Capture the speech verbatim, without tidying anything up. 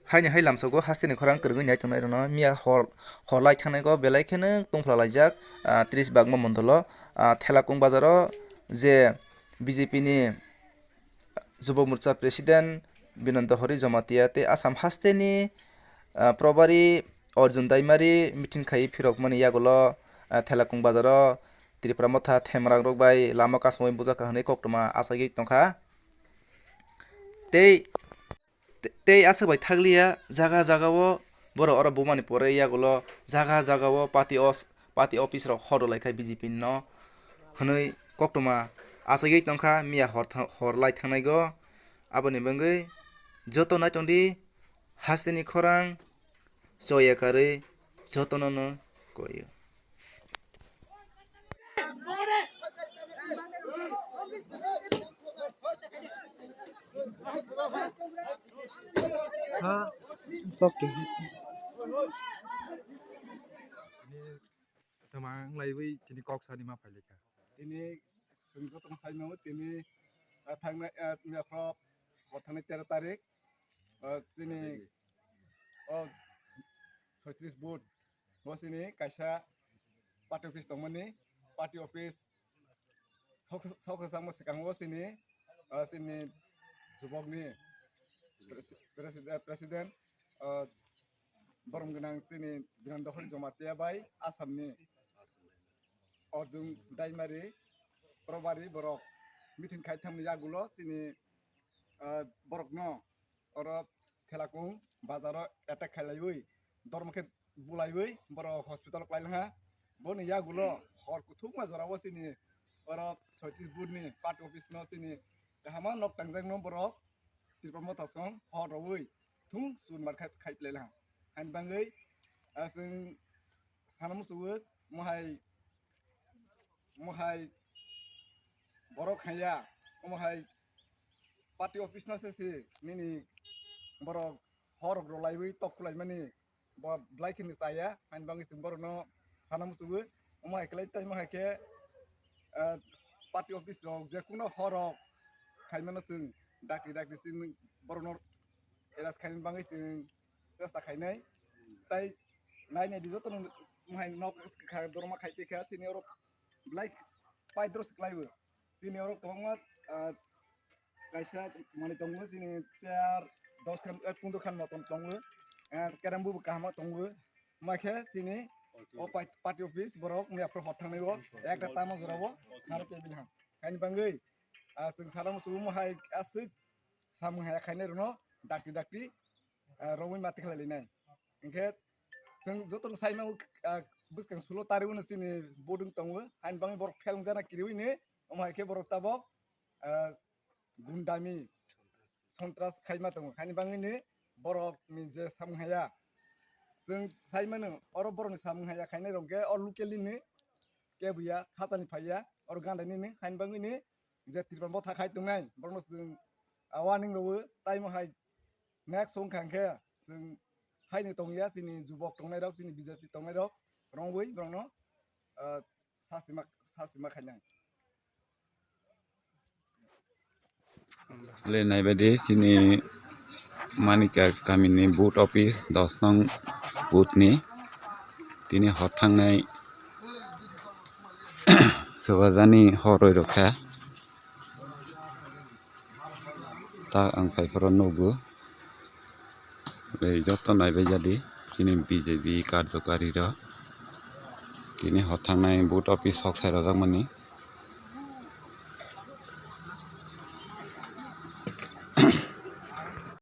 Haini hai lamsogo hasteni khorang kwrwngwi nai tongnai rwno miya hor, hor lai thangnaiko belai kheno tongphla laijak, ah, tris bagma mondolo, ah, Thelakung bazaro je B J P ni Jubo Morcha President Binan Dohori Jamatia tei Assam hasteni, ah, Probari Arjun Daimari meeting khai phirokmani yagulo, ah, Thelakung bazaro Tripura Motha themrang rok bai lama kasmoi bujaka hwnwi koktwma achagwi tongkha. Tei, te-, tei aswk bai thakliya jaga jagao borok oro bumani pore yagulo jaga jagao party os-, party office rok hor rwlai kha B J P no hwnwi koktwma achagwi tongkha miya hor tha-, hor lai thangnaigo. Aboni bagwi joto naitongdi hasteni khorang choya karwi jotono no koyo. Okay. Tama wng laiwi tini kok sani ma phai laikha. Tini chwng jotono sai mano tini, ah, thangnai, ah, mia phro, o thangnai tero tarik, ah, chini, o soitris booth, bo chini kaisa party office tongmani, party office sok, sok samo swkango chini, ah, chini jubokni presi-, presi-, president, ah, borom gwnang chini Binan Dohori Jamatia bai Assamni Arjun Daimari, Probari borok meeting khai thangni yagulo chini, ah, borokno oro Thelakung bazaro attack khailaiwi dormo khe bulaiwi borok hospital o klailangha. Boni yagulo hor kuthukma jorao chini oro soitris booth ni party office no chini kahama nok tangjakno borok Tripura Motha song hor rwwi thung chun mar khai, khai plai lang. Hain bangwi, ah, chwng sana musugo mohai, mohai borok khaya, mohai party office no se si nini borok hor rok rwlaiwi tok khulaimani bo belai kheno chaya, hain bangwi chwng borokno sana musugo. Omo hai khlai tei omo hai khe, ah, party office rok je kuno hor rok khaimano chwng dakti dakti chini borokno arrest khaina bagwi chwng chesta khainai. Tai nai nai di jotono mohai nok kha dorma khai twi kha chini oro belai paidro se khlaibo. Chini oro kwbangma, ah, kaisa manwi tongo chini chair dos khan, eh, pondro khan motom tongo. Eh, carrom board bo kaham tongo. Omo khe chini o pa-, party office borok miya phuru hor thangnai o ekta tamo jora o kharo table ham. Haini bangwi, ah, chwng sana musugo mohai aswk samung haya khainai rwno dakti dakti, ah, romwi mati khlai linai. Hinkhe chwng jotono sai mano, ah, bwskang sulo tariwi no chini bodwng tongo. Haini bangwi borok phel wngjana kiriwi ni omo hai khe borok tabok, ah, gundami sontras khaima tongo. Haini bangwi ni borok ni je samung haya chwng sai mano oro borok ni samung haya khainai rok khe o local ni ni kebuya khachani phaiya oro gandai nini haini bangwi ni je Tripura Motha khai tongnai borokno chwng, ah, warning rwo tai mohai next wngkha hinkhe chwng haini tongya chini jubok tongnai rok chini B J P tongnai rok rongwi borokno, ah, sasti ma, sasti ma khainai. Le naibaidi chini Manika kamini booth office dos nong booth ni tini hor thangnai swbajani horoi rokha. Ta ang phai phoro nugo. Tei joto naibaijadi chini B J P karjokari rok. Tini hor thangnai booth office sok sai rojak mani.